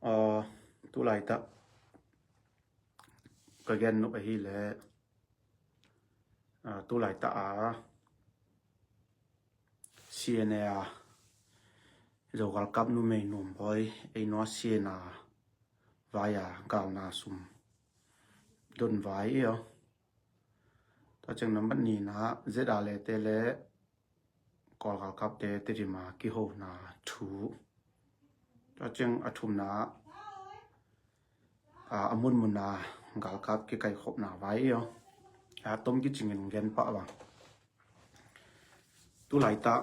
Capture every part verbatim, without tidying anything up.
Aa, tulaitah ka gen nop ahileh, aa, tulaitah a CNA a Zo galkap numei Nuam Bawi ei nuasia na vai a galna sum don vai i aw. Tua ciang nambat nihna ZRA le te le Kawl galkapte Tedim a kihona thu. Tua ciang a thumna a, a munmun a galkap kikaikhopna vai i aw. A tom kicingin gen pah vang. Tulaitah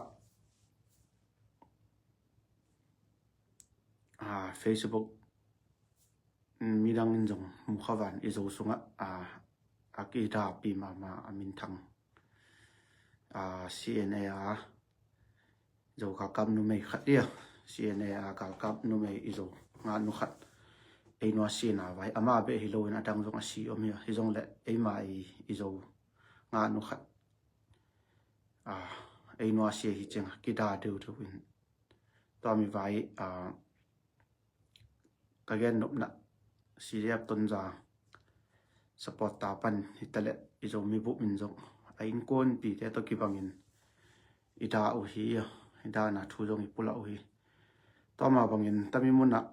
a Facebook midang in zong mu kha van i Zo sungah a, a kidahpi mahmah a minthang a CNA a Zo galkap numei khat i aw. CNA a galkap numei i Zo ngahnu khat ei nuasia na vai, amah beh hi loin a dang zong a si om hi aw. Hi zong le eima i, i Zo ngahnu khat a, ei nuasia hi ciang kidah deuhdeuh in tua mi vai a, ka gen nopna CDF Tonzang supporter pan hitaleh i Zomi bup in zong a innkuanpihte tawh kibangin i dah uh hi, i dahna thu zong i pulak uh hi. Tua mah bangin tami munah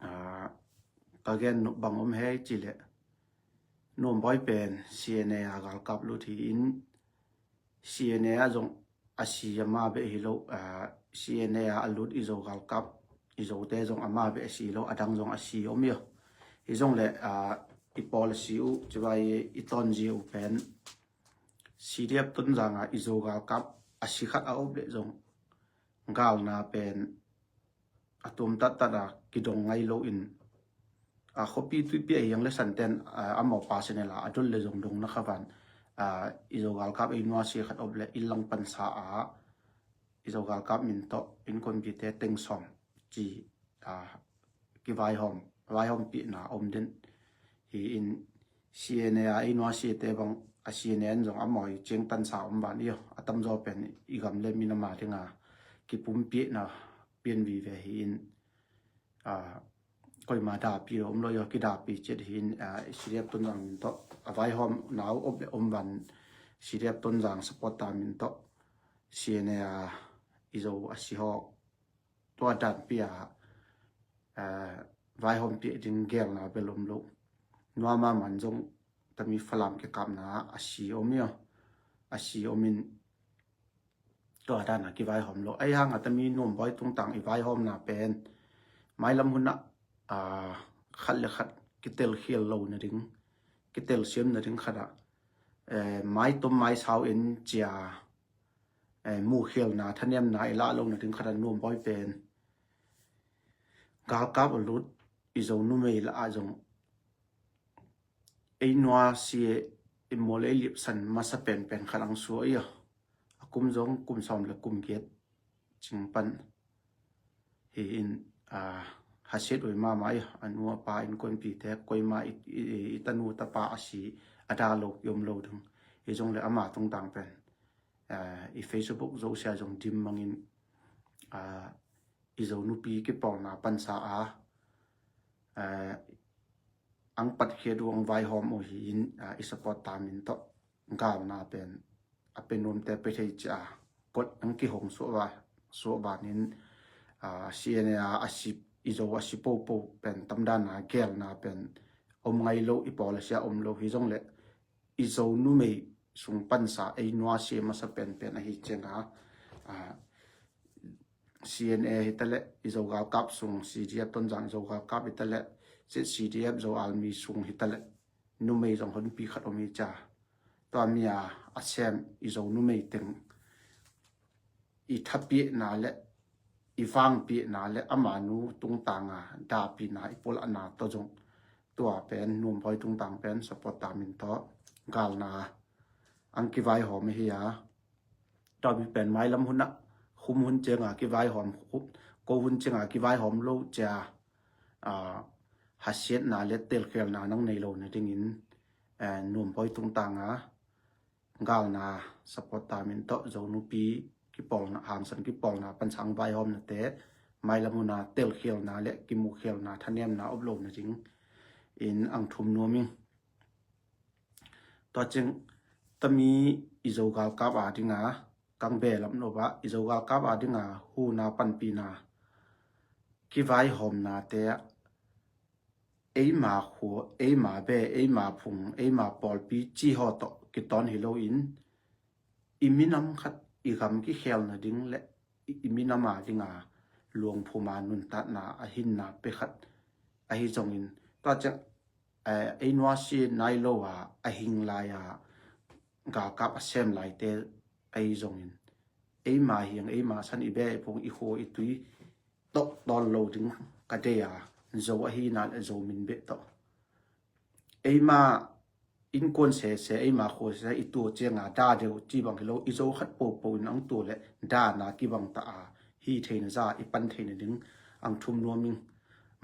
a, ka gen nop bang om hei cileh Nuam Bawi pen CNA a galkap lut hi in CNA a zong a si amah beh hi lo, a, CNA a a lut i Zo galkap i Zote zong amah beh a si lo, a dang zong a si om i aw. Hi zong le a, i policy uh cibai i tonzia uh pen CDF Tonzang a i Zo galkap a si khat a op leh zong galna pen a tuam tattat a kidong ngai loin a, khuapi tuipi a hiang le santen a, amau personal a a dol le zong dong na kha van a, i Zo galkap ei nuasia khat op le i lang pansa a i Zo galkap min tawh innkuanpihte teng sawm ci a, kivaihawm, vaihawmpihna om den hi in CNA a ei nuasiate bang a CNA in zong amau i ciang tansa om van i aw. A tamzaw pen i gam le minam a dinga kipumpihna pian vive hi in a, koima dahpi lo om lo i aw. Kidahpi ciat hi in a, CDF Tonzang min tawh a vaihawmna uh op le om van CDF Tonzang supporter min tawh CNA a i Zo a si hawk tua danpi a, a, vaihawmpih ding gelna bel om lo. Nuam a man zong tami Falam kikapna a si om i aw. A si om in tua dan a kivaihawm lo. Ahi hang a tami Nuam Bawi tungtang i vaihawmna pen mailam hunah a, khat le khat kitelkhial lo nading, kitelsiam nading khat ah, eh, maitom maisau en cia eh, muhkhialna, thanemna i lah lo nading khat a Nuam Bawi pen galkap a lut i Zo numei lah a zong ei nuasia i mawl ei lipsan masa penpen khat ang sua i aw. A kum zong kum sawm le kum giat cing pan hi in a, hasiat uh i mahmah i aw. A nu a pa innkuanpihte koima i, i, i tanu tapa a si a dah lo i om lo ding. Hi zong le ama tungtang pen a, i Facebook zosia zong dim mangin a, i Zo nupi kipawlna pansa a, a, ang patkhiat uh ang vaihawm uh hi in a, i supporter min tawh galna pen a pe nuamte pe thei cia kot ang kihong suah va, suah vanin a, CNA a, a si, i Zo a si popo pen tamdana gelna pen om ngai lo, i policy a om lo hi zong le i Zo numei sung pansa ei nuasia masa penpen ahi cianga a, CNA hitaleh i Zo galkap sung, CDF Tonzang Zo galkap hitaleh, ZCDF Zo Army sung hitaleh numei zong honpi khat om hi cia. Tua mi a a sem i Zo numei teng i thapihna le i vangpihna le amanu tungtanga dahpihna i pulakna tawh zong tua pen Nuam Bawi tungtang pen supporter min tawh galna ang kivaihawm ahi a. Tua mi pen mailam hunah khum hun cianga kivaihawm, ko hun cianga kivaihawm lo cia a, hasiatna le telkhialna nang nei lo nadingin a, Nuam Bawi tungtanga galna supporter min tawh Zo nupi kipawlna, hangsan kipawlna pansang vaihawmnate mailam huna telkhialna le kimuhkhialna thanemna om lo nading in ang thum nuam ing. Tua ciang tami i Zo galkap a dinga kang belam lo ba i Zo galkap a dinga huna panpina kivaihawmnate eima khua, eima be, eima phung, eima pawlpi ci haw tawh kitawn hi loin i minam khat i gam kikhel nading le i minam a dinga luangphuma nuntatna a hinna pe khat ahi zongin tua ciang ei nuasi nai lo a a hing lai a galkap a sem laite ahi zongin eima hiang eima san i be i phung i khua i tui tawh tawl lo ding ka dei a Zo ahi na le Zo min beh tawh eima innkuan sese eima khua sese i tua cianga da deuh ci bang hi lo i Zo khat popo in ang tua le dana kibang ta a hi theina za i pan theina ding ang thum nuam ing.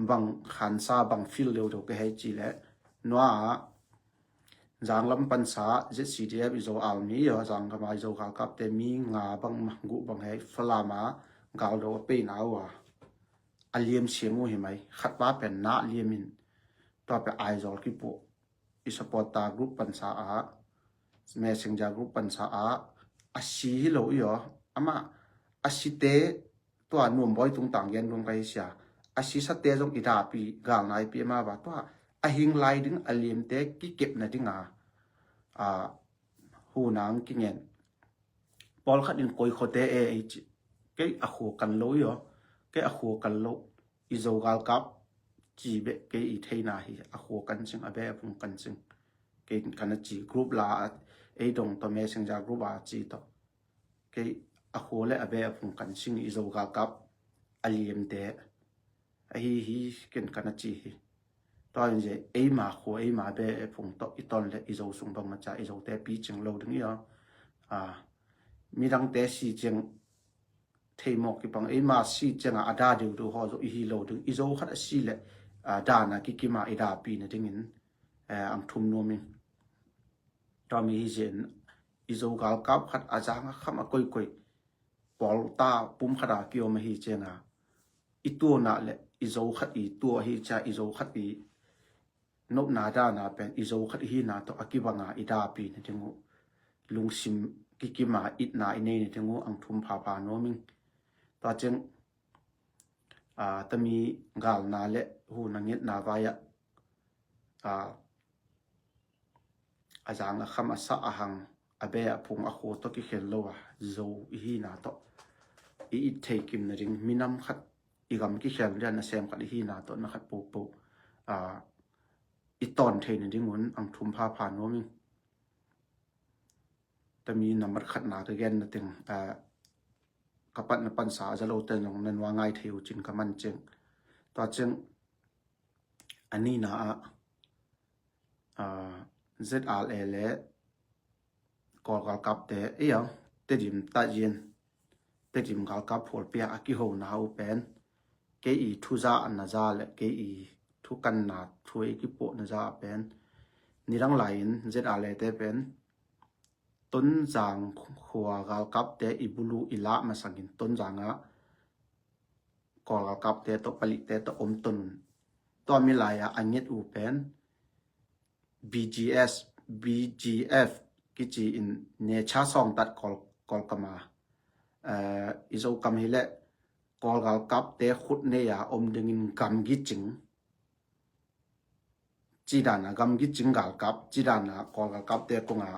Bang khansa bang fil deuh deuh ka hei ci le nua zanglam pansa Z C D F i Zo almi i zangkama i Zo galkapte mi nga bang guh bang hei Falama galdo a peina uh a a liam siam uh hi mai khat pa pen na liam in tua pe Aizawl kipuh i supporter group pansa a Messenger group pansa a a si hi lo i aw ama a site tua nuambawi tungtang gen nuam ka hi sia a sisate zong i dapi galnaipi ama ba tua a hing lai ding a liamte kikepna dinga a hunang kingen pawlkhat in koi khuate e ei ci kei a khua kan lo i aw kei a khua kan lo i Zo galkap ci beh kei i theina hi a khua kan sing a be a phung kan sing kei kan a ci group la ei dong tawh Messenger group a ci tawh kei a khua le a be a phung kan sing i Zo galkap a liamte ahi hi ken kan a ci hi. Tua in ze eima khua eima be a phung tawh i ton le i Zo sung bang maca i Zote picing lo ding i a midangte si ciang theimawh kipang eima si cianga a da deuhdeuh haw zo i hi lo ding i Zo khat a si le dana kikima i dapi na dingin ang thum nuam in. Tua mi hi zin i Zo galkap khat a zanga kham a koikoi pawlta pum khat a kiom ahi cianga i tuana le i Zo khat i tua ahi cia i Zo khat i nopna dana pen i Zo khat i hina tawh a kibanga i dapi na ding uh lungsim kikima itna i nei na ding uh ang thum phapha nuam in. Tua ciang tami galna le huna ngetna vai-ah a zang a kham a sah a hang a be a phung a khua tawh kikhel lo a Zo i hina tawh i it thei kim na ding minam khat i gam kikhel rian a sem khat i hina tawh na khat popo i ton thei na ding un ang thum phapha nuam in. Tami nambat khatna ka gen na ting ka patna pansa a za lote zong na nua ngai thei uh cin ka man cing. Tua cing a nina ah Z R A le Kawl galkapte ei ang Tedim Tajin Tedim galkap phualpia a kihona uh pen kei i thuzah na za le kei i thukanna thu ei kipuahna za pen nidang lai-in Z R A te pen Tonzang khua galkapte i bulu i lah masangin Tonzang ah Kawl galkapte tawh palihte tawh om ton un. Tua milai ah a nget uh pen B G S, B G F kici in necha sawngtat Kawl, Kawlkam a i Zokam hileh Kawl galkapte khut nei a om dingin gamgi cing cidana gamgi cing galkap cidana Kawl galkapte konga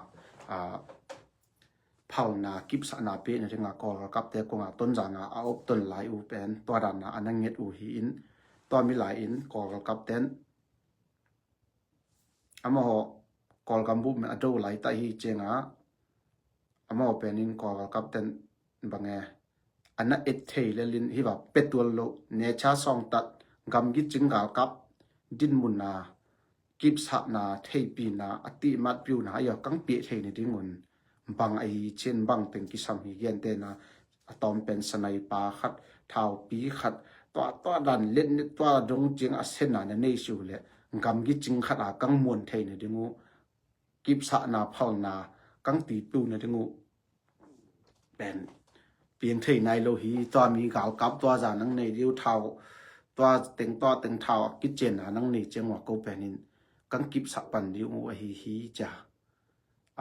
phalna kipsahna pehna dinga Kawl galkapte konga Tonzanga a op ton lai uh pen tua dana a na nget uh hi in tua milai in Kawl galkapten amaho Kawlgam bup a do lai ta hi cianga amaho penin Kawl galkapten bange a na et thei lelin hi va petual lo necha sawngtat gamgi cing galkap dinmuna kipsahna theipina a tihmat piuna a iau kang pih thei ni dingun bang ahi cin bang teng kisam hi gentena a tawm pen sanaipa khat thaupi khat tua tua dan letnet tua dong cing a sena na nei siu le gamgi cing khat a kang muan thei ni dingu kipsahna phalna kang tipiu na dingu pen piang thei nai lo hi. Tua mi galkap tua za nang nei diu thau, tua teng tua teng thau a kician a nang nei ciang ua ko penin kan kipsak pan diu mu ahi hi cia.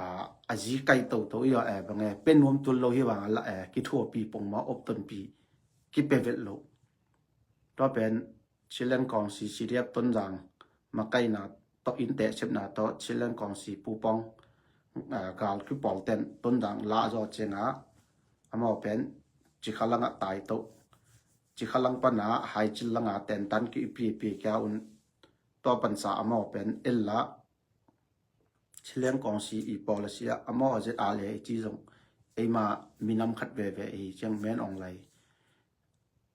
A, a zi kai toto i a, eh, bang e, pen nuam tul lo hi bang a la, eh, kithuapi pongma op tonpi kipe vet lo. Tua pen Chinland Council C D F Tonzang makaina tawh in tehsepna tawh Chinland Council pupawng, ah, gal kipawl ten Tonzang lah zaw cianga amau pen Cikhalang ah tai toh, Cikhalang pana Haicil langa tentan ki ipi ipi kia un tua pansa amau pen ella Chinland Council i policy ah amau a zet a le i ci zong eima minam khat veve i ciang men ong lai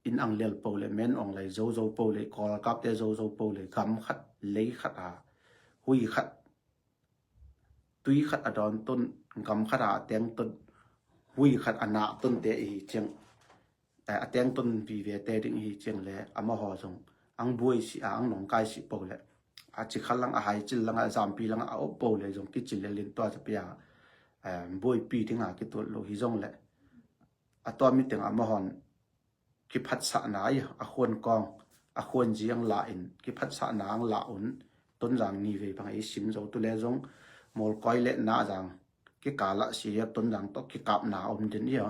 in ang lial po le men ong lai zo zo po le kawlkapte zo zo po le gam khat lei khat a hui khat tui khat a dawn ton gam khat a teng ton hui khat a na ton te i hi ciang, eh, a teng ton vive te ding i hi ciang le amahaw zong ang buai si a ang nong kai si po le a Cikhalang a Haicil langa zampi langa a op po le zong kicil le lin tua zapia, eh, buaipi dinga kituat lo hi zong le a tua mi teng amahon kiphatsahna i a khuan kawng a khuan ziang la in kiphatsahna ang la un Tonzang ni vei bang i sim zo tu le zong Mawlkoi le Nazang kikala si a Tonzang tawh kikapna om den i a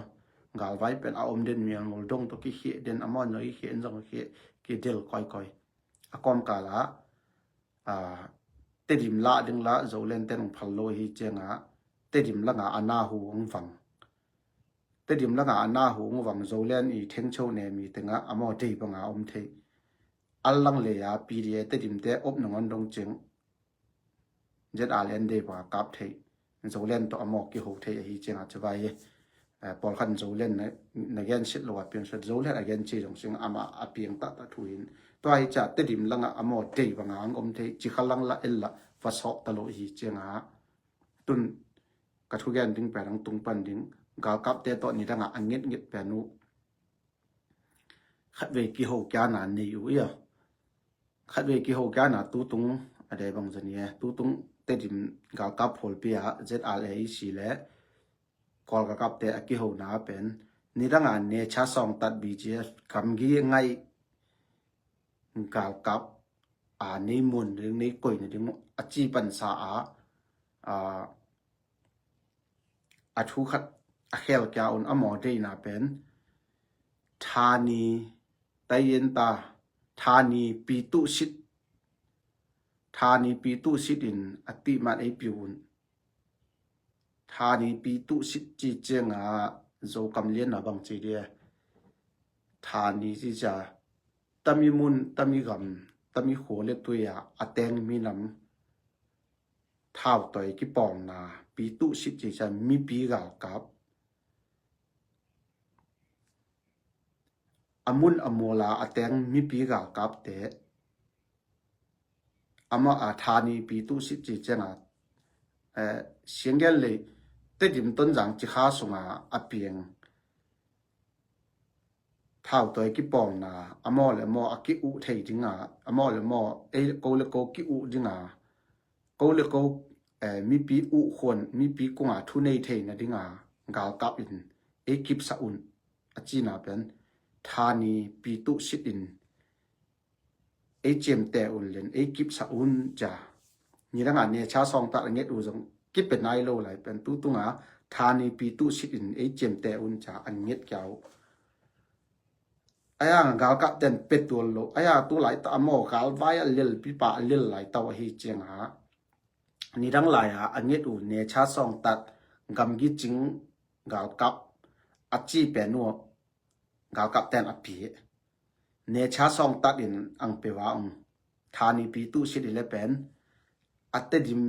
galvai pen a om den mi a Mawldong tawh kikhia den a mawn zong i khia in zong khia kidel koikoi a kawmkala, a, Tedim lah ding lah Zoland ten ong phal lo hi cianga Tedim langa a na hu ong vang Tedim langa a na hu ung vang Zoland i thengcho ne mi tenga amau dei banga om thei. Al lang leia P D A Tedim te op nangon dong cing. Zet a len dei banga kap thei. Zoland to amau kiho thei ahi cinga chavai e. Eh, pawlkhan Zoland na, na gen sit lo a piang sat Zoland a gen ci dong cing ama a piang ta ta thu hin. Tua hi ca Tedim langa amau dei banga ang om thei. Cikhalang la el la va sok ta lo hi cinga. Tun ka thugen ding pen ang tung pan ding galkapte tawh nidangah a ngetnget pen uh khatvei kiho kiana nei uh ia. Khatvei kiho kiana tutung a dei bang zania tutung Tedim galkap pholpi ah Z R A C le Kawl galkapte a kihona pen nidangah necha sawngtat B G F gamgi ngaih galkap a nei mun ding nei koina ding a ci pansa a, a, a thu khat a khel kia un a mawdeina pen thani taiyenta thani pitu sit thani pitu sit in a tihman ei piu un. Thani pitu sit ci cianga Zokam lianna bang ci dia. Thani ci cia tami mun tami gam tami khua le tuia a teng minam thautoi kipawlna pitu sit ci cia mipi galkap a mun a mawla a teng mipi galkapte ama a thani pitu sit ci cianga, eh, sianggen lei Tedim Tonzang cikha sunga a piang thautoi kipawlna a maw le maw a ki uh thei dinga a maw le maw ei ko le ko ki uh dinga ko le ko, eh, mipi uh khuan mipi kunga thu nei theina dinga galkap in ei kipsa un a cina pen thani pitu sit in ei ciamte un len ei kipsa un ca. Nidangah necha sawngtat a nget uh zong kipe nai lo lai pen tutunga thani pitu sit in ei ciamte un ca a nget kia uh. Ayang galkap ten petual lo aya tu lai ta a maw galvai a lel pipa a lel lai tau ahi cianga nidang lai a a nget uh necha sawngtat gamgi cing galkap a ci pen uh galkap ten a pi necha sawngtat in ang pe va ung thani pitu sit i le pen a Tedim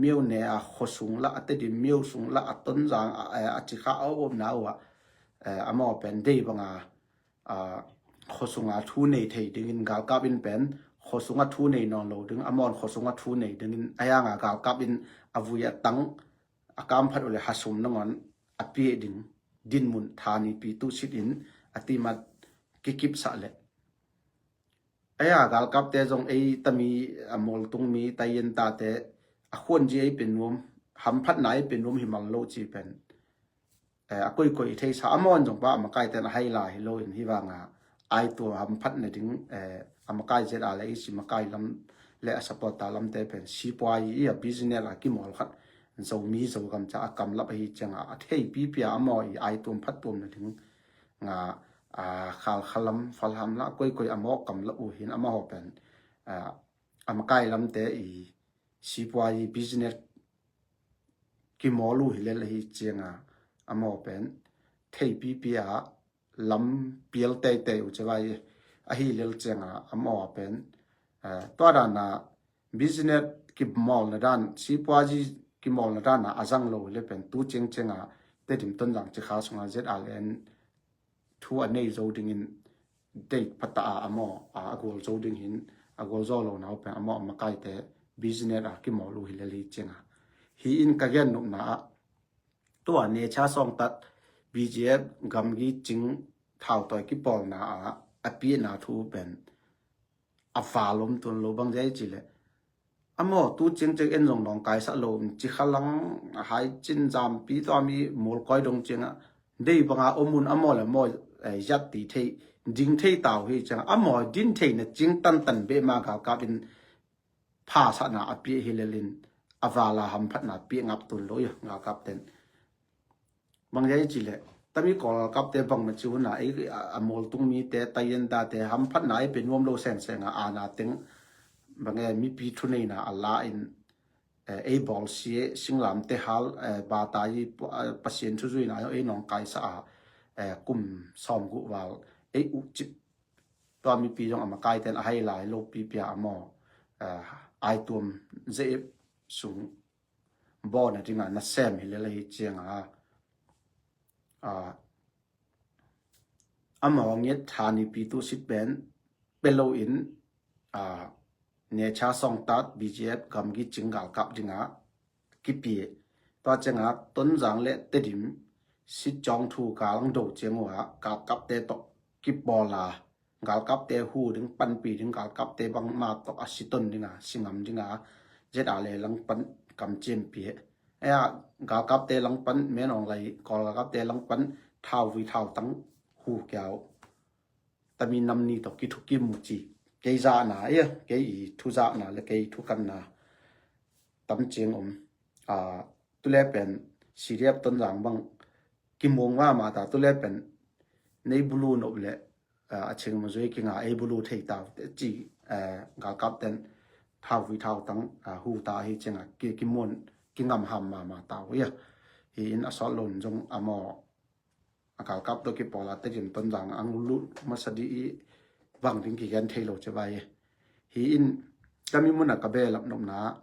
miau ne a khuasung la a Tedim miau sung la a Tonzang a, a, a cikha a omna uh a, eh, a maw pen dei banga, ah, khuasunga thu nei thei dingin galkap in pen khuasunga thu nei nawn lo ding a mawn khuasunga thu nei dingin a yanga galkap in a vui a tang a kamphat uh le hasum nangon a pie ding dinmun thani pitu sit in a timat kikipsah le. Aya galkapte zong ei tami a mawltung mi taiyenta te a khuanzi ei pe nuam hamphatna ei pe nuam hi mal lo ci pen eh, a koikoi i theisa, amau in zong pa a makaite in a hai lai hi lo in, hi vanga ai tuam hamphat nading, eh, a makai Z R le i si makai lam le a support ta lamte pen sipuai i a business a kimawl khat Zomi Zogam ca a kamlap ahi cianga a thei pipia amau i ai tuam phat tuam nading nga, a, Khalkha lam, Falam la koikoi amau kamlap uh hin amau pen, a, a makai lamte i sipuai business kimawl uh hi lel ahi cianga amau pen thei pipia lam pial teitei uh cevai ahi lel cianga amau pen, eh, tua dana business kimawlna dan, sipuai kimawlna dana a zang lo hi le pen tu ciangcianga Tedim Tonzang cikha sunga Z R N thu a nei zo dingin dei phata a amau a, a gual zo ding hin a gual zo lo nau pen amau a makaite business a kimawl uh hi lel hi cianga. Hi in ka gen nopna ah tua Necha Sawngtat B G F gamgi cing thautawi kipawlna a a piahna thu pen a val om tun lo bang zia i ci le. Amau tu ciangciang en zong nawngkaisah lo in cikha lang a hai cin zampi tua mi mawlkoi dong cianga dei banga om un amau le amau, eh, zat ti thei ding thei tau hi cianga amau din theina cing tantan beh ma galkap in phasahna a piah hi lelin a vala hamphatna piah ngap tun lo i galkap ten. Bang zia i ci le tami Kawl galkapte bang ma ci huna ei a, a mawltung mite tayendate hamphatna ei pe nuam lo sengsenga ana teng bang e mipi thuneina a la in, eh, ei bawlsia singlamte hal, eh, bata i pu-, eh, Pasian thuzuina ei nawngkaisa a, eh, kum sawmguh val ei uh cip tua mipi zong a makaiten a hai lai lo pipia amau, eh, ai tuam zeip sung bawna dinga na sem hi lel ahi cianga, ah, amau nget tha nipi tu sit pen pe lo in, ah, Necha Sawngtat B G F gamgi cing galkap dinga kipia. Tua cianga Tonzang le Tedim sit cawng thu galang do ciang uh a galkapte tawh kipawla galkapte hu ding panpi ding galkapte bangma tawh a siton dinga singam dinga Z R le langpan kamciampi he. Ea galkapte langpan menawng lai Kawl galkapte langpan thauvui thautang hu kiau tami nam ni tawh kithukim uh ci. Kei zahna ia kei i thu zahna le kei thu kanna tam ciang om. A, tule pen C D F Tonzang bang kimuang mama ta tule pen nei bulu nop le, a, a cing ma zui kinga ei bulu thei tau ci, eh, galkap ten thauvui thautang, a, hu ta hi cianga ki, kimuan kingam ham mama tau ia. Hi in a sawt lon zong amau a galkap tawh kipawla Tedim Tonzang ang lut masa di i bang ding kigen thei lo cevai. Hi in kami muna ka belap nopna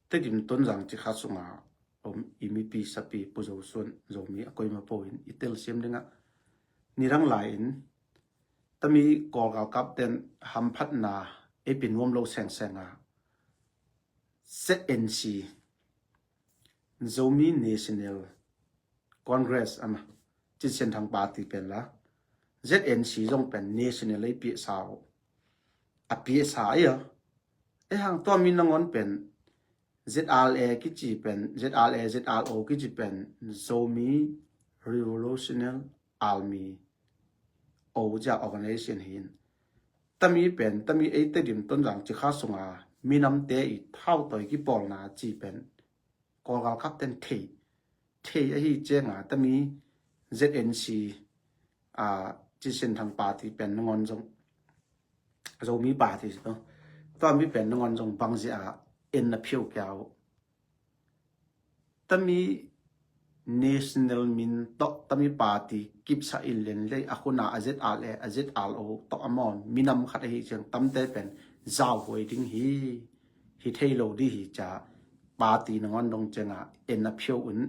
Tedim Tonzang cikha sunga om i mipi sapi Pu Zo Suan Zomi a koima po in i telsiam dinga nidang lai in tami Kawl galkap ten hamphatna ei pe nuam lo sengsenga Z N C Zomi National Congress ama Cin Sian Thang party pen la Z N C zong pen national ei piahsa uh a piahsa ia. Ei hang tua mi nangon pen Z R A kici pen Z R A Z R O kici pen Zomi Revolutionary Army o cia organization hin tami pen tami ei Tedim Tonzang cikha sunga minamte i thautawi kipawlna ci pen Kawl galkap ten thei thei ahi cianga tami Z N C, a, Cin Sian Thang party pen nangon zong Zomi party si to tami pen nangon zong bangzia a en na phiau kiau tami national min tawh tami party kipsa in len lei a khuna a Z R A a Z R O tawh a mawn minam khat ahi ciang tamte pen zauhuai ding hi hi thei lo di hi ca party nangon dong cianga en a phiau un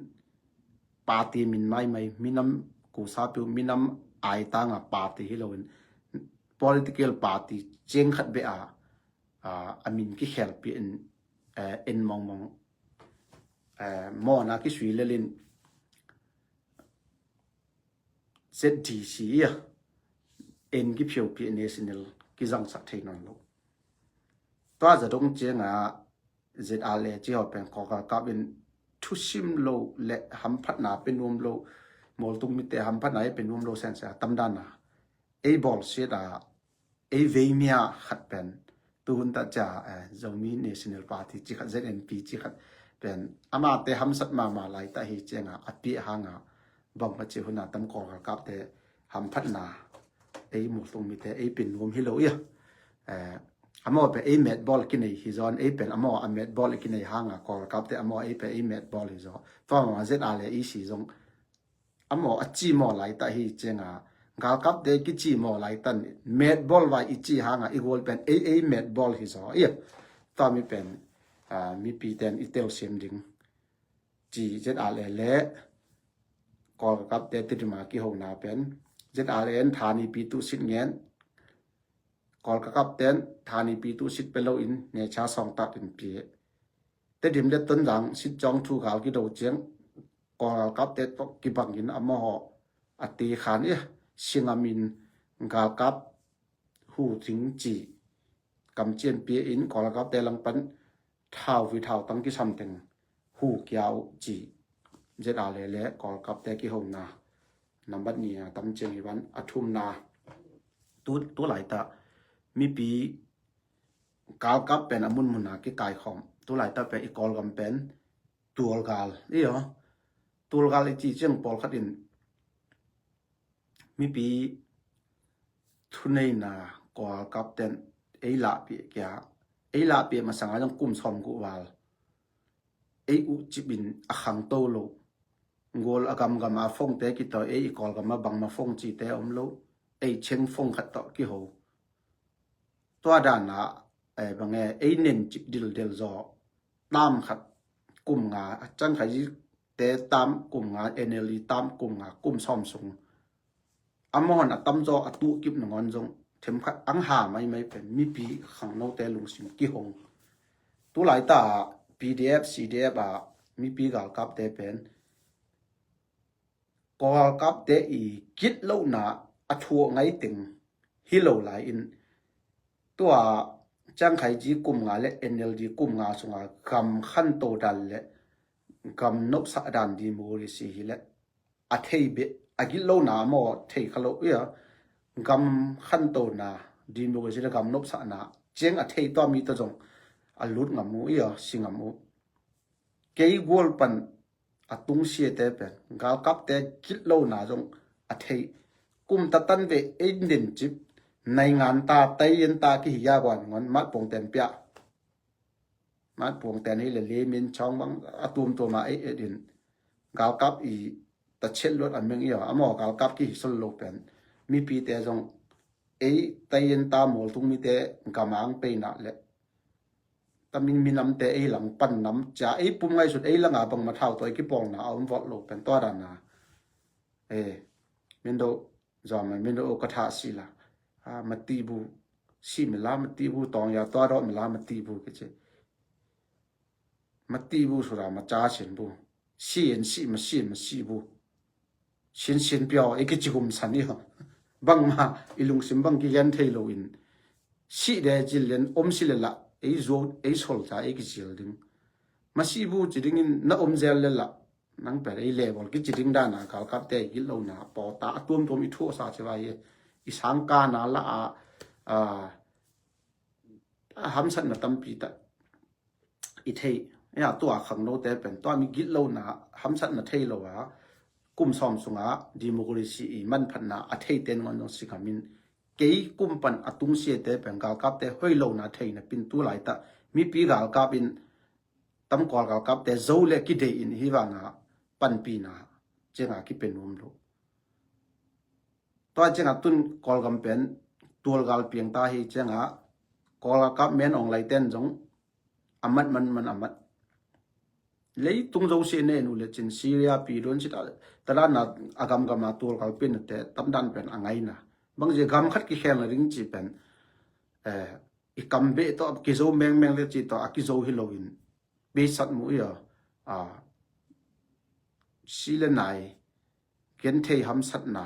party min maimai minam kusa piu minam ai tanga party hi lo in political party ciang khat beh a, a, a min kikhelpi in, eh, en mongmong, eh, mawna kisui lelin Z D C ia en kiphiaupi national kizangsak thei nawn lo. Tua zadong cianga Z R A ci ho pen Kawl galkap in thusim lo le hamphatna pe nuam lo, mualtung mite hamphatna ei pe nuam lo sensia tamdana ei bawlsiat a ei veimia khat pen tuhun ta cia, eh, Zomi National Party ci khat, Z N P ci khat pen amate hamsat mama laita hi cianga a piah hanga bang ma ci huna tam Kawl galkapte hamphatna ei mualtung mite ei pe nuam hi lo ia. Eh, amaw pe ei metbawl kinei hi zawn ei pen amaw a metbawl kinei hanga Kawl galkapte amaw ei pe ei metbawl hi zaw. Tua mama Z A le i si zong amaw a ci maw laita hi cianga galkapte kici maw laita metbawl vai i ci hanga i gual pen ei ei metbawl hi zaw ia. Tua mi pen, ah, mipi ten i telsiam ding ci Z A le le Kawl galkapte Tedim a kihona pen Z A le en thanipi tu sit ngen Kawl galkapten thanipi tu sit pe lo in necha sawngtak in pie. Tedim le Tonzang sit jong thu gal kido ciang Kawl galkapte tawh kibangin amaw a te khan ia singamin galkap hu ding ci kamcian pia in Kawl galkapte langpan thau vi thau tang kisam teng hu kia uh ci Z A le le Kawl galkapte kihona nambat ni a tam ciang hi van a thumna tu, tu laita mipi galkap pen a munmuna kikaikhawm tu laita pen i Kawlgam pen tualgal i aw tualgal i ci ciang pawlkhat in mipi thuneina Kawl galkapten ei lahpih kia ei lahpih masanga zong kum sawm guh val ei uh cipin a khangto lo gual a gamgam a fongte kitaw ei i Kawlgam a bangma fong cite om lo ei cheng fong khat tawh kiho tua dana, eh, bange ei nen cip dildel zaw tam khat kum nga a cangkhai te tam kum nga N L D tam kum nga kum sawm sung amahon a tamzaw a tuh kip nangawn zong themkhat ang ha maimai pen mipi khangnote lungsim kihong. Tu laita P D F, C D F a mipi galkapte pen Kawl galkapte i gitlohna a thuak ngaiteng hi lo lai in tua cangkhai ji kum nga le N L D kum nga sunga gam khanto dan le gam nopsah dan democracy hi le a thei beh a gitlohna maw thei kha lo ia gam khantona democracy le gam nopsahna ciang a thei tua mi ta zong a lut ngam uh ia si ngam uh. Kei gual pan a tungsiate pen galkapte gitlohna zong a thei kum ta tan ve ei den cip naingan ta taian ta kihi ya guan ngon mat pongten pia mat pongten hi le lemin chawng bang a tuamtuama ei edin galkap i ta chet luat a meng i aw amaw galkap kihi sol lo pen mipite zong ei taian ta mualtung mite gamang peina le tamin minamte ei lang pan nam cia ei pum ngaisut ei langa bangma thau tawi kipawlna a om vawt lo pen tua dana. Eh, mendo zom mendo ka tha sila. Ah, matibu si mila matibu tawng ya tua dawh mila matibu kici. Matibu sura maca sin bu. Si en si ma si ma si bu. Sinsin piaw ei kici gumsan i bangma i lungsim bang kigen thei lo in si de cil len om si le la ei zuau ei sol ca ei kicil ding. Masi bu ci dingin na om zel le la nang per ei level kici ding dana galkapte ei gitlohna pawta a tuamtuam i thuasa ci vai i sangkana la a, a, a hamsatna tampi ta i thei. Tua khangnote pen tua mi gitlohna hamsatna thei lo a kum sawm sunga democracy i manphatna a thei ten ngon zong si khamin kei kum pan a tungsiate pen galkapte hoi lona theina pin tu laita mipi galkap in tamkawl galkapte zo le kidei in hi vanga panpina cianga kipe nuam lo. Tua cianga tun Kawlgam pen tualgal piangta hi cianga Kawl galkap men ong laiten zong amat man man amat leitung zo si ne nu le cin Syria pi don si ta tadana a gamgama tualgal pinate tamdan pen a ngaina bangzia gam khat kikhelna ding ci pen, eh, i kam beh tawh kizo mengmeng le ci tawh a kizo hi loin beisat mu ia, a, si le nai genthei hamsatna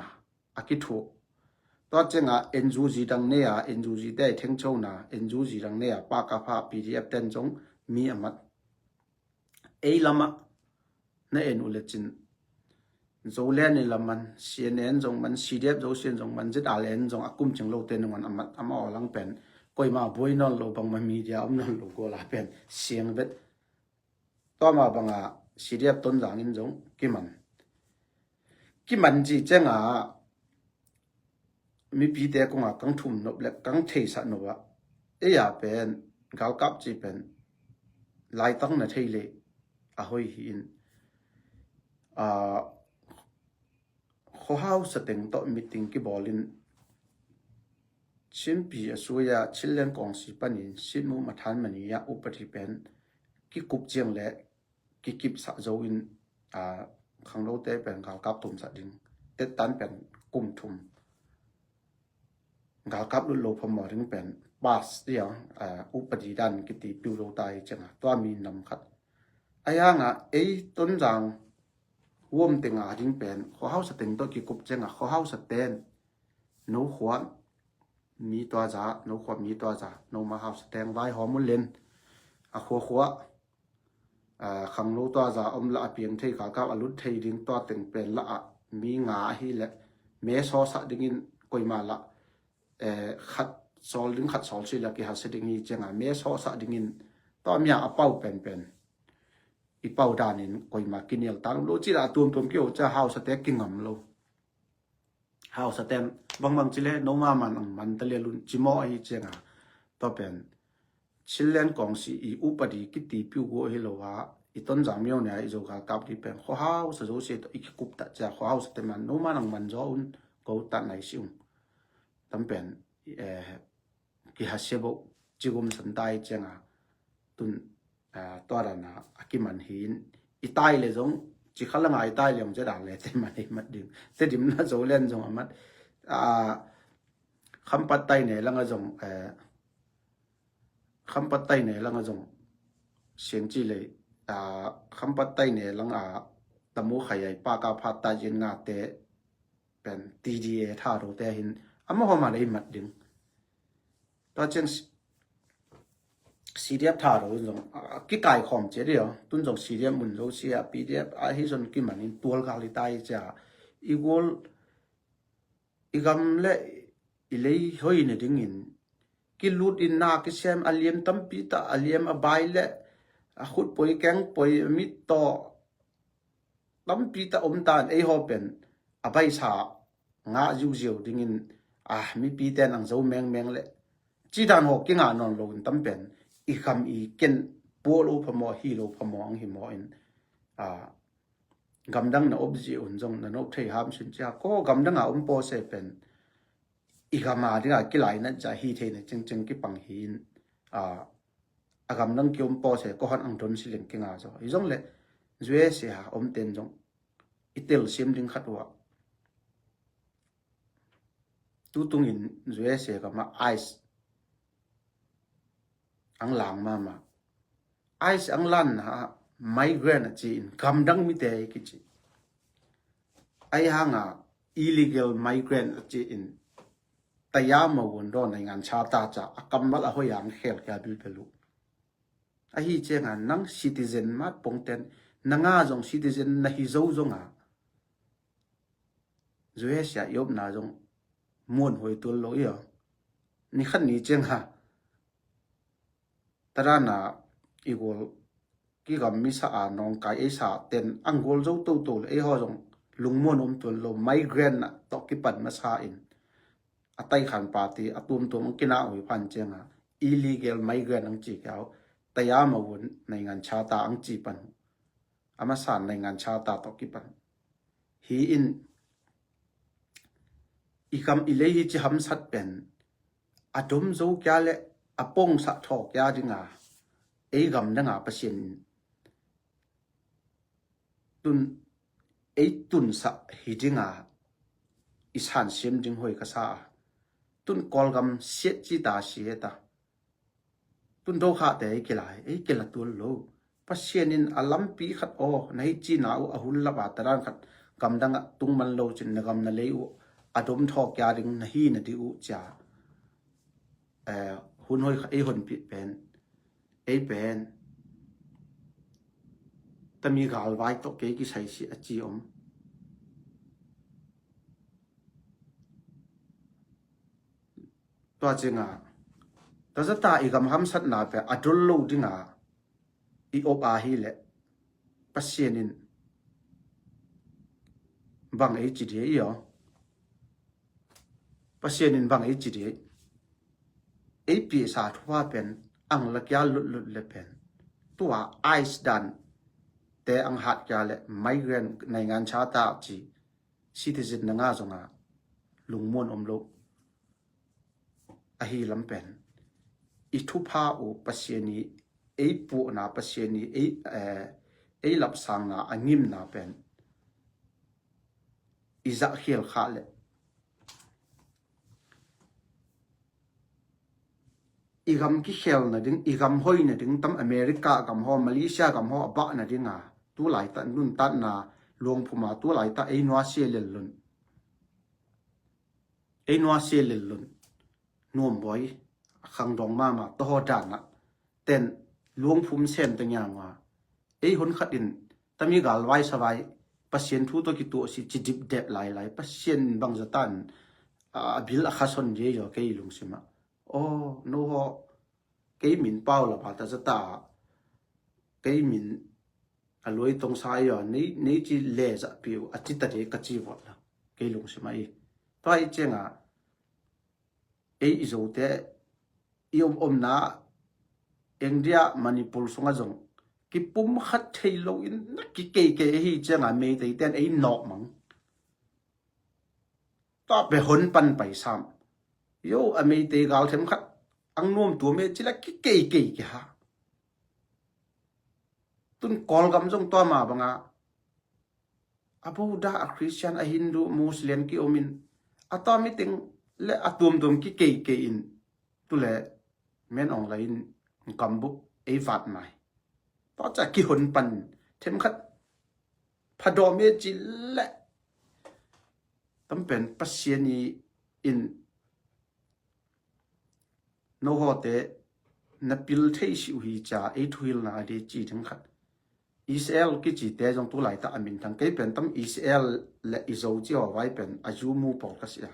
a kithuak. Tua cianga N U G dang nei a N U G te thengchona N U G dang nei a pakapha P D F ten zong mi amat ei lama na en uh lecin Zoland in la man, C N N zong man, C D F Zosia in zong man, Z R N zong a kum cing lote nungan a mat, amah aw lang pen koima buai nawn lo, bangmah media om nawn lo guala pen siang vet. Tua mah banga C D F Tonzang in zong kiman. Kiman ci cianga mipite kongah kang thum nop le kang theisah nop ah, ei a pen galkap ci pen laitang na thei le a hoi hi in, a, khuahausa teng tawh meeting kibawlin Chinpi a suai-a Chinland Kawngsi panin Sinmu Mathan Mani a upadi pen kikup ciang le kikipsah zo in, a, khangnote pen galkap tumsah ding, tettan pen kum thum galkap lut lo phamawh ding pen pass dia, a, upadi dan kiti piu lo ta hi cianga tua mi nam khat. A hianga ei Tonzang huam tenga ding pen khuahausa teng tawh kikup cianga khuahausa ten no khua mi tua za, no khua mi tua za, no ma hausa teng vai hawm ulen a khuakhua, a, khangno tua za om la a piang thei, galkap a lut thei ding tua teng pen la a mi nga ahi le me sawsah dingin koima la, eh, khat sawl ding khat sawl si la kihasa ding hi cianga me sawsah dingin tua mia a pau penpen i pau danin koima kinial tan lo ci la a tuamtuam kiho ca hausa te kingam lo. Hausa ten bangbang ci le no ma man ang man ta lialun ci maw ahi cianga tua pen Chinland Kawngsi i upadi kiti piu go hi lo a, i Tonzang miau ne a i zo galkap di pen khuahausa Zosia tawh i kikup ta cia khuahausa te man no ma nang man zaw un ko ta nai si un. Tam pen, eh, kihasia bo cigum san tai cianga tun, a, tua dana a kiman hi in i tai le zong ci khalanga i tai le zong ce dan le te man hi mat ding. Te dimna Zoland zong a mat, a, Khampat tai ne langa zong, a, Khampat tai ne langa zong siang ci le, a, Khampat tai ne langa tamu khayai pa ka phat ta zin nga te pen T D A tha ro te hin amahawm a le i mat ding. Tua ciang C D F tha lo zong, a, kikai khawm cia dia tun zong C D F mun zo sia P D F a hi zon kimanin tual gal i tai cia i gual i gam le i lei hoi ne dingin kilut in na kisem a liam tampi ta a liam a bai le a khut poi keng poi mit tawh tampi ta om tan ei haw pen a baisa ngah ziuziau dingin, a, mipi ten ang zo mengmeng le ci dan haw kingah nawn lo in tam pen i kham i ken puah lo phamawh hi lo phamawh ang hi maw in, a, gamdang na op zi un zong na nop thei ham sin cia ko gamdang a om pawse pen i gama dinga kilaina ca hi theina cingcing kipang hi in, a, a gamdang kiom pawse ko hon ang don siling kinga zo hi zong le U S A a om ten zong i tel sim ding khat uh a tutungin U S A gama ice ang lang mama. Ice ang lanna migrant a ci in gamdang mite kici. Ai hanga illegal migrant a ci in taya mawun daw naingan chata ca a kammal a hoiang khel kia bilbelu. Ahi cianga nang citizen mat pongten nanga zong citizen na hi zo zonga U S A i opna zong muan hoi tul lo ia. Ni khat ni cianga tadana i gual kigam misa a nawngkai ei sa ten ang gual zo toto le ei haw zong lungmuan om tuan lo migrant na tawh kipan masa in a taikhan party a tuamtuam ang kina ui phan cianga illegal migrant ang ci kiau taya mawun naingan chata ang ci pan a masa naingan chata tawh kipan hi in i kam i lei hi ci hamsat pen a dom zo kia le a pongsa thaw kia dinga ei gam danga Pasian in tun ei tunsa hi dinga i san siam ding hoi ka sa a tun Kawlgam siat ci ta si heta tun do khate ei kila ei kila tual lo. Pasian in a lampi khat aw na hi cina uh a hun lapa tadan khat gamdang a tung man lo cin na gam na lei uh a dom thaw kia ding na hi na di uh cia. Eh, hun hoi kha ei honpih pen ei pen tami galvai tawh kei kisai si a ci om. Tua cianga tazata i gam hamsatna pen a dol lo dinga i op ahi leh Pasian in bang ei ci dia i aw. Pasian in bang ei ci dia i ei pisa thupha pen ang la kia lutlut le pen tua ice dan te ang hat kia le migrant naingan cha ta ci citizen na nga zonga lungmuan om lo. Ahi lam pen i thupha uh Pasian i ei puhna Pasian i ei, eh, ei lapsangna a ngimna pen i zahkhial khah le i gam kikhel nading i gam hoi nading tam America gam ho Malaysia gam ho a bah nadinga tulaita nuntatna luangphuma tulaita ei nuasia lellun ei nuasia lellun nuambuai a khangdong mama taho dana ten luangphum sem ta ngiangua ei hun khatin tami galvai savai Pasian thu tawh kituahsi ci dipdep lailai Pasian bang zatan a bil a khason dia zaw kei lungsima aw no ho kei min pau la pata zata kei min a luai tongsa i aw nei ci le zahpiu a cita dia ka ci vot la kei lungsima i tua i cianga ei i zote i om omna India Manipur sunga zong kipum khat thei lo in na kikeikei ahi cianga Meitei ten ei nawk mang tua pe hon pan pai sam yo a Meitei gal them khat ang nuam tua me cila kikeikei kiha tun Kawlgam zong tua ma banga a Buddha a Christian a Hindu Muslim ki omin a tua miting le a tuamtuam kikeikei in tule men ong la in gambup ei vat mai tua ca kihon pan them khat phadawm e ci le tampen Pasian i in no hote na pil thei si uh hi ca ei thuhilna a di ci ding khat Israel kici te zong tulaita a minthang kei pen tam Israel le i zo ci aw vai pen a zu mu pawl ka si a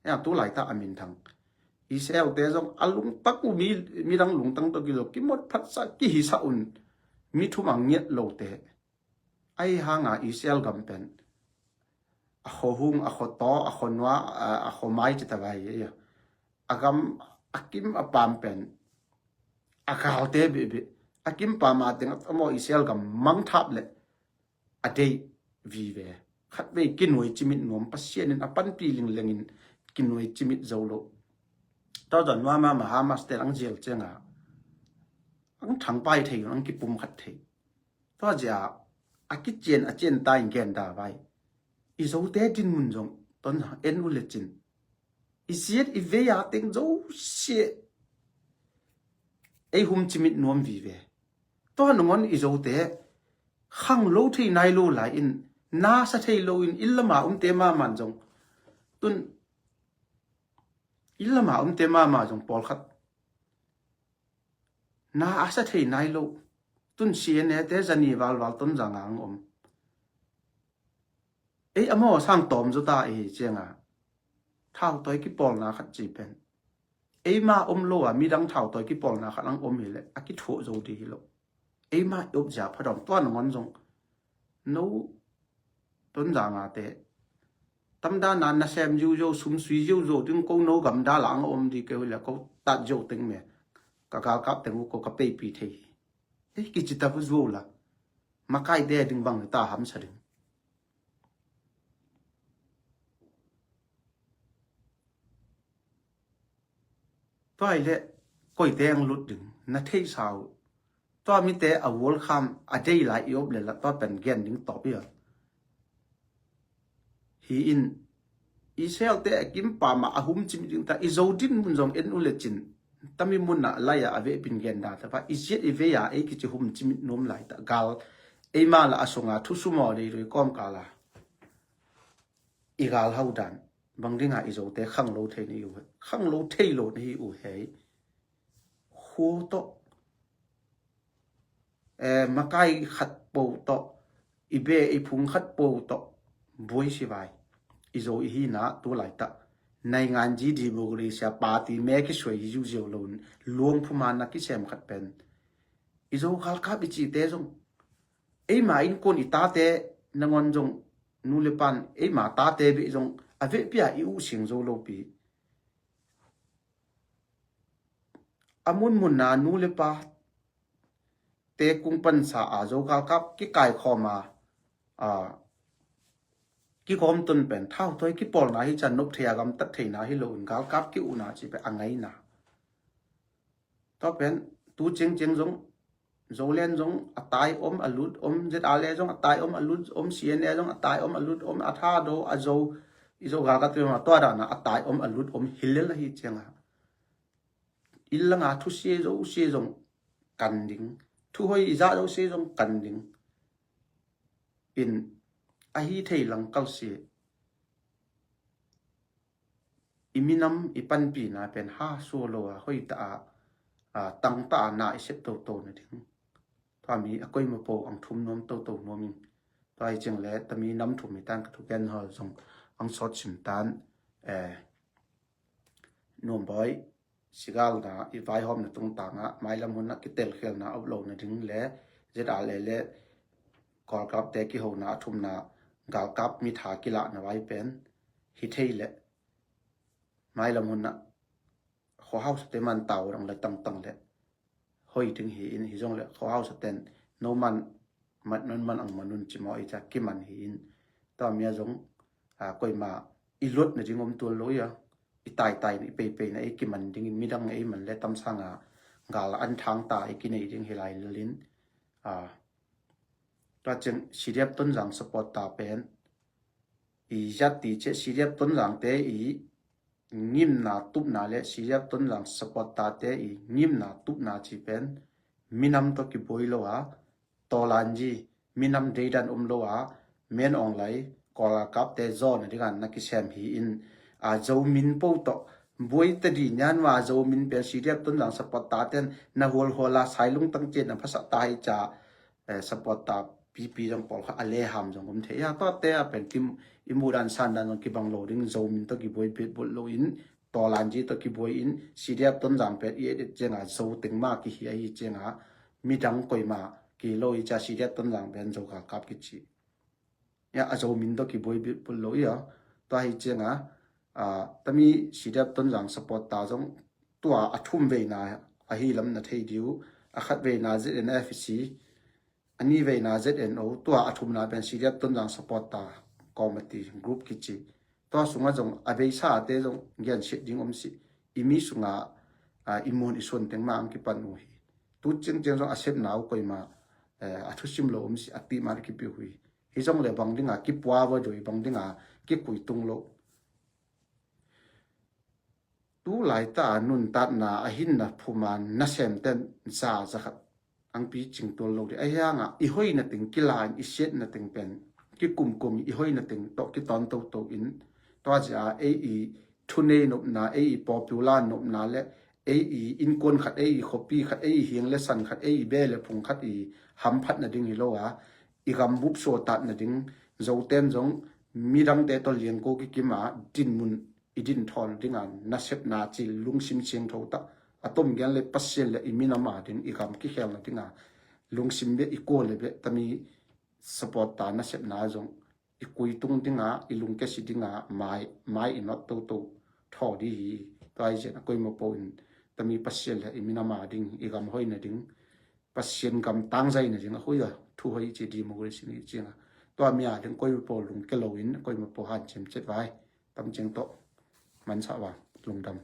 eng tulaita a minthang Israel te zong a lungtak uh mi midang lungtang tawh kizo kimot phatsa kihisa un mi thum a ngiat lote ahi hanga Israel gam pen a khuahung a khuataw a khuanua a khuamai ci ta vai a gam a kim a pam pen a galte bihbih a kim pam a teng a maw Israel gam mangthap le a deih vive khat vei kinuai cimit nuam Pasian in a panpi linglengin kinuai cimit zo lo tawzan nuama ma Hamas te ang zial cianga ang thangpai thei ang kipum khat thei tua zia a kician a cian ta in gen da vai i zote dinmun zong ton en u le cin i ziat i vei a teng zosia ei hum cimit nuam vive tua nangon i zote khang lo thei nai lo lai in nasa thei lo in illa ma umte ma man zong tun illa ma umte ma ma zong pawlkhat na a sa thei nai lo tun siane te zani valval ton zanga ang om ei a maw sang tawm zo ta i hi cianga thautawi kipawlna khat ci pen eima om lo a midang thautawi kipawlna khat ang om hi le a kithuah zo di hi lo eima i op zia phadawm tua nangon zong no ton zanga te tamdana nasem ziuzo sumsui ziuzo ding ko no gamdala ang om di keu le ko tat zio teng me ka galkap teng u ko ka peipi thei hi ei kici ta pu zuo la makai te ding bang ta hamsa ding tua i le koite ang lut ding na theisa uh tua mite a welcome a dei lai i op le la tua pen gen ding tawp i a hi in Israel te a kim pama a hum cimit ding ta i zo din mun zong en u le cin tami munna laia a vehpin gen da ta va i ziat i veia ei kici hum cimit nuam lai ta gal eima la a sunga thusumaw dei rui kawmkala i gal hau dan bang dinga i zote khang lo thei na hi uh khang lo thei lo na hi uh hei khua tawh eh, makai khat po tawh, i be i phung khat po tawh buai si vai. I Zo i hina tu laitah naingan ji democracy a party me kisuai hi ziuziau lo in luang phumana kisem khat pen i Zo galkap i cihte zong, eima innkuan i tate nangawn zong, nu le pan eima tate beh zong a vehpia i uh sing zo lopi. A munmunna nu le pa te kung pansa a Zo galkap kikaikhawm a, a, kigawmton pen thauthawi kipawlna hi ciang nop thei a gamtat theina hi lo in galkap ki-uhna ci pen a ngaina. Tua pen tu ciangciang zong Zoland zong a tai om a lut om, Z R A zong a tai om a lut om, C N A zong a tai om a lut om, a Thado, a Zo, i Zo galkap te ma tua dana a tai om a lut om hi lel ahi cianga, i langa thusia zosia zong kan ding, thuhoi i zah zosia zong kan ding. In ahi thei lang kalsia i minam i panpina pen ha sua lo a hoita a, a, tangta a na i sep toto na ding. Tua mi a koima po ang thum nuam toto nuam in. Tua hi ciang le tami nam thum hi tan ka thugen hol zong ang sawt sim tan, eh, nuam bawi sigalna i vaihawmna tungtangah mailam hunah kitelkhialna a up lo na ding le Z R A le Kawlkapte kihona a thumna galkap mitha kilahna vai pen hi thei le mailam hunah khuahausate man tau rang le tangtang le hoi ding hi in, hi zong le khuahausaten no man mat non man ang manun cimawh i ca kiman hi in. Tua mia zong, a, koima i luat na ding om tual lo ia, i taitai na i peipei na i kiman ding in midang ei man le tamsanga gal an thangta i kinei ding hi lai lelin. A, tua ciang C D F Tonzang support ta pen i zat ti ciah C D F Tonzangte i ngimna tupna le C D F Tonzang support tate i ngimna tupna ci pen minam tawh kibuai lo a, tawlanji minam deidan om lo a, men awnglai Kawlkapte zawna dinga na kisem hi in, a, Zomin po tawh buai tadi nian ma Zomin pen C D F Tonzang support taten na hualhuala sailung tangcian na phasak ta hi ca, eh, support ta pipi zong pawlkhat a leham zong om thei a, tuate a pen kim i muhdan sandan zong kibang lo ding, Zomin tawh kibuai bitbut lo in, tawlanji tawh kibuai in, C D F Tonzang pen i et et cianga Zo teng ma kihi ahi cianga midang koima ki lo i ca C D F Tonzang pen Zo galkap kici. Ia a Zomin tawh kibuai bitbut lo ia, tua hi cianga, a, tami C D F Tonzang support ta zong tua a thum veina ahi lam na thei diu, a khat veina Z N F C, a ni veina Z N O, tua a thumna pen C D F Tonzang support ta committee group kici. Tua sungah zong a beisate zong gensiat ding om si, i mi sunga, a, i mun i suan teng ma ang kipan uh hi. Tu ciangciang zong a sepna uh koima, eh, a thusim lo om si, a tihmat kipi uh hi. Hi zong le bang dinga kipua va doi, bang dinga kikui tung lo. Tu laita a nuntatna a hinna phuma nasemten za zakhat angpi cingtual lo dih. Ahi hanga i hoina teng kila in i siatna teng pen kikumkum i hoina teng tawh kitawn toto in, tua zia ei i thunei nopna, ei i popular nopna le ei i innkuan khat, ei i khuapi khat, ei i hiang le san khat, ei i be le phung khat i hamphatna ding hi lo a, i gambup suatatna ding, Zoten zong midangte tawh liangko kikima dinmun i din thawn dinga nasepna ci lungsim siangtho tah a tom gen le Pasian le i minam a ding i gam kikhelna dinga lungsim beh i kua le beh tami support ta nasepna zong i kuitung dinga i lungkesi dinga mai, mai i not toto thaw di hi. Tua hi zia a koima po in tami Pasian le i minam a ding i gam hoina ding Pasian gam tangzaina ding a hui a thu hoi ci democracy ni cianga tua mi a ding koima po lungke lo in koima po hanciam cet vai. Tam ciang tawh mansa va lungdam.